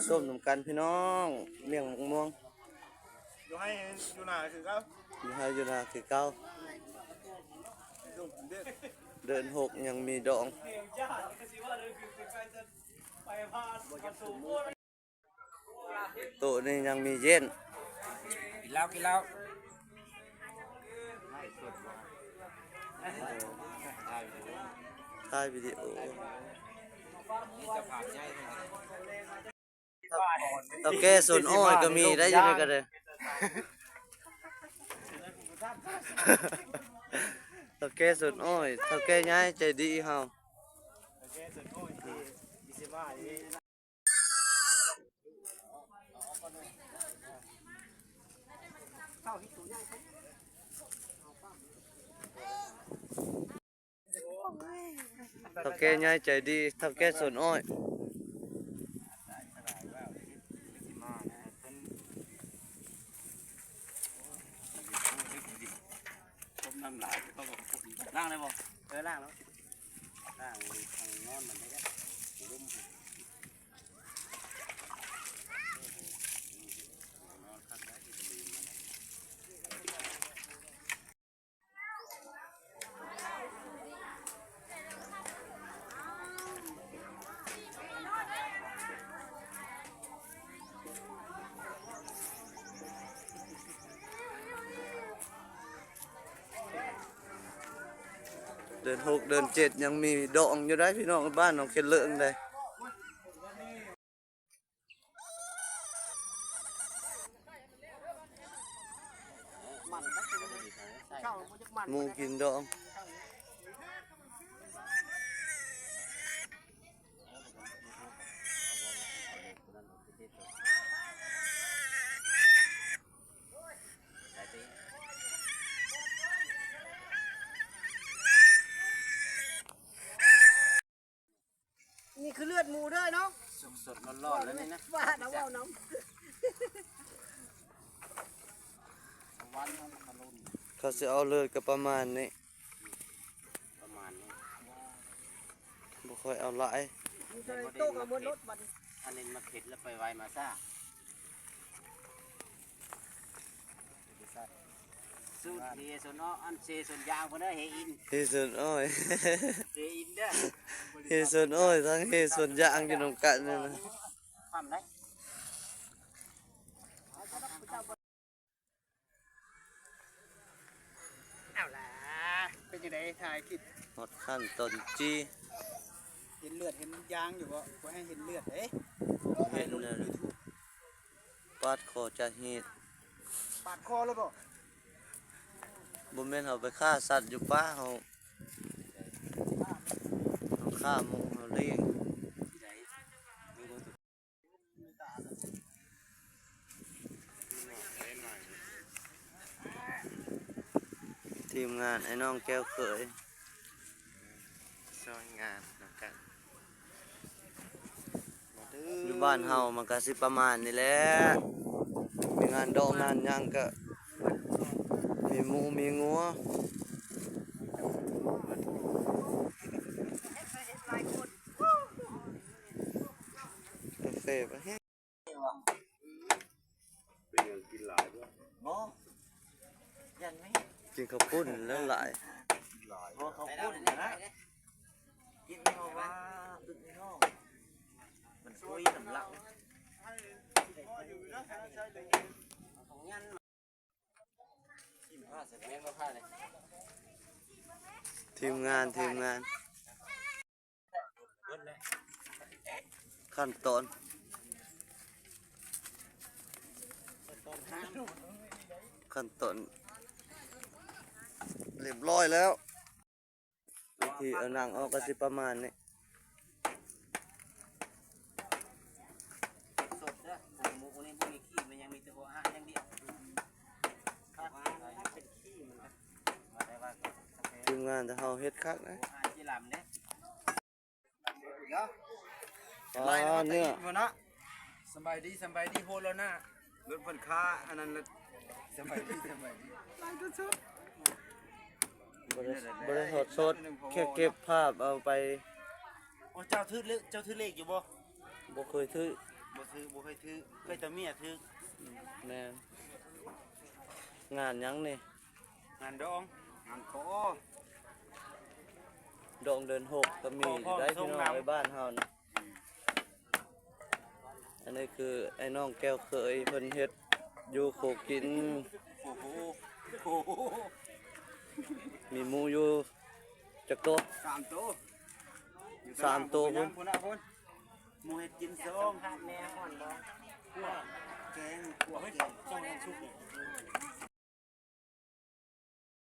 ຊົມນຳກັນພີ່ນ້ອງ ລ້ຽງໝາກມ່ວງ ຢູ່ໄຮ່ຢູ່ນາຄືເກົ່າ ຢູ່ໄຮ່ຢູ່ນາຄືເກົ່າ. ເດືອນຫົກຍັງມີດອງ. ໂຕະນີ້ຍັງມີເຢັນ. ກິນເຫຼົ້າ ກິນເຫຼົ້າ. ຖ່າຍວິດີໂອ. ເຖົ້າແກ່ສວນອ້ອຍກໍມີໄດ້ຢູ່ໃນກະເດ. ເຖົ້າແກ່ສວນອ້ອຍ ເຖົ້າແກ່ໃຫຍ່ໃຈດີເຮົາ. ເຖົ້າແກ່ໃຫຍ່ໃຈດີ ເຖົ້າແກ່ສວນອ້ອຍ. ຕົ້ມນ້ຳຫຼາຍ ລ້າງໄດ້ບໍ່? ເອີ ລ້າງແລ້ວ ລ້າງທາງນອນມັນໄດ້ແລ້ວ. ເດືອນຫົກເດືອນເຈັດຍັງມີດອງຢູ່ໄດ໋ພີ່ນ້ອງ ບ້ານໜອງເຂັນເລີງໄດ໋. ໝູກິນດອງ. ນີ້ຄືເລືອດໝູເດີເນາະ ສົດໆ ຮ້ອນໆ ເລີຍນີ້ນະ ວ່ານຳ ເວົ້ານຳ ເຂົາຊິເອົາເລືອດກໍປະມານນີ້ ປະມານນີ້ ບໍ່ຄ່ອຍເອົາຫຼາຍ ມີເທົ່າໃດໂຕກໍໝົດລົດບັດນີ້ ອັນນີ້ມາເຄັດແລ້ວໄປໄວມາຊ້າ. ສູດເຮສວນອ້ອຍ ອັນເຊສວນຢາງພຸ້ນເດີ ເຮອິນ ເຮສວນອ້ອຍ ເຮອິນເດີ ເຮສວນອ້ອຍ ທັງເຮສວນຢາງຢູ່ນຳກັນນັ້ນນະ ຄວ່ຳໄດ໋. ເອົາລະ ເປັນຈັ່ງໃດ ຖ່າຍຄລິບ ຮອດຂັ້ນຕອນຈີ່ ເຫັນເລືອດເຫັນຢາງຢູ່ບໍ່? ບໍ່ໃຫ້ເຫັນເລືອດເດ້ ເຫັນເລີຍ ປາດຄໍຈາກຮີດ ປາດຄໍເລີຍບໍ່? ບໍ່ແມ່ນເຮົາໄປຂ້າສັດຢູ່ປ່າ ເຮົາ ເຮົາຂ້າໝູ ເຮົາລ້ຽງ. ທີມງານອ້າຍນ້ອງແກ້ວເຂີຍ ຊ່ອຍງານນຳກັນ ມາເດີ ຢູ່ບ້ານເຮົາມັນກະຊິປະມານນີ້ແຫຼະ ມີງານດອງງານຫຍັງກະມີໝູມີງົວ ກາເຟປະເທດ ເປັນຫຍັງກິນຫຼາຍບໍ່? ບໍ່ ຢ້ານແມ່ ກິນເຂົ້າປຸ້ນແລ້ວຫຼາຍ ກິນຫຼາຍ ບໍ່ ເຂົ້າປຸ້ນນະ ກິນເພາະວ່າອຶກໃນທ້ອງ ມັນປຸ້ຍນ້ຳຫຼັງ ທີມງານ ທີມງານ ຂັ້ນຕອນ ຂັ້ນຕອນ ຮຽບຮ້ອຍແລ້ວ ວິທີເອົາໜັງອອກກະຊິປະມານນີ້ ສົດເດີ ໝູນີ້ບໍ່ມີຂີ້ ມັນຍັງມີແຕ່ຫົວຫາງຢ່າງດຽວ ຄັກ ເປັນຂີ້ມັນ ທີມງານແຕ່ເຮົາເຮັດຄັກນະ ຫົວຫາງຈີ່ລຳເດ້. ອໍ ເນື້ອ ສະບາຍດີ ສະບາຍດີ ໂຫດແລ້ວນະ ລົດເພິ່ນຄ້າ ອັນນັ້ນ ສະບາຍດີ ສະບາຍດີ ບໍ່ໄດ້ ບໍ່ໄດ້ຖອດສົດ ແຄ່ເກັບພາບເອົາໄປ. ໂອ້ ເຈົ້າຖືກເລກ ເຈົ້າຖືກເລກຢູ່ບໍ່? ບໍ່ເຄີຍຖືກ ບໍ່ຖືກ ບໍ່ເຄີຍຖືກ ເຄີຍແຕ່ເມຍຖືກ. ແມ່ນ. ງານຫຍັງນີ້? ງານດອງ ງານຂໍ ດອງເດືອນຫົກກໍມີ ຂໍພ້ອມ ໄດ້ ພີ່ນ້ອງ ສົ່ງນຳ ໃນບ້ານເຮົານະ. ອັນນີ້ຄືໄອ້ນ້ອງແກ້ວເຂີຍ ເພິ່ນເຮັດຢູ່ໂຄກິນ. ໂອ້ໂຫ ໂອ້ໂຫ ມີໝູຢູ່ຈັກໂຕ? ສາມໂຕ ຢູ່ ສາມໂຕ ຕະຫຼາດ ພຸ້ນ ພຸ້ນນະ ພຸ້ນ. ໝູເຮັດກິນສອງ ແມ່ຮ້ອນບໍ່? ຂົ້ວແກງ ຂົ້ວແກງ ເຈົ້າຍັງສຸກເລີຍ.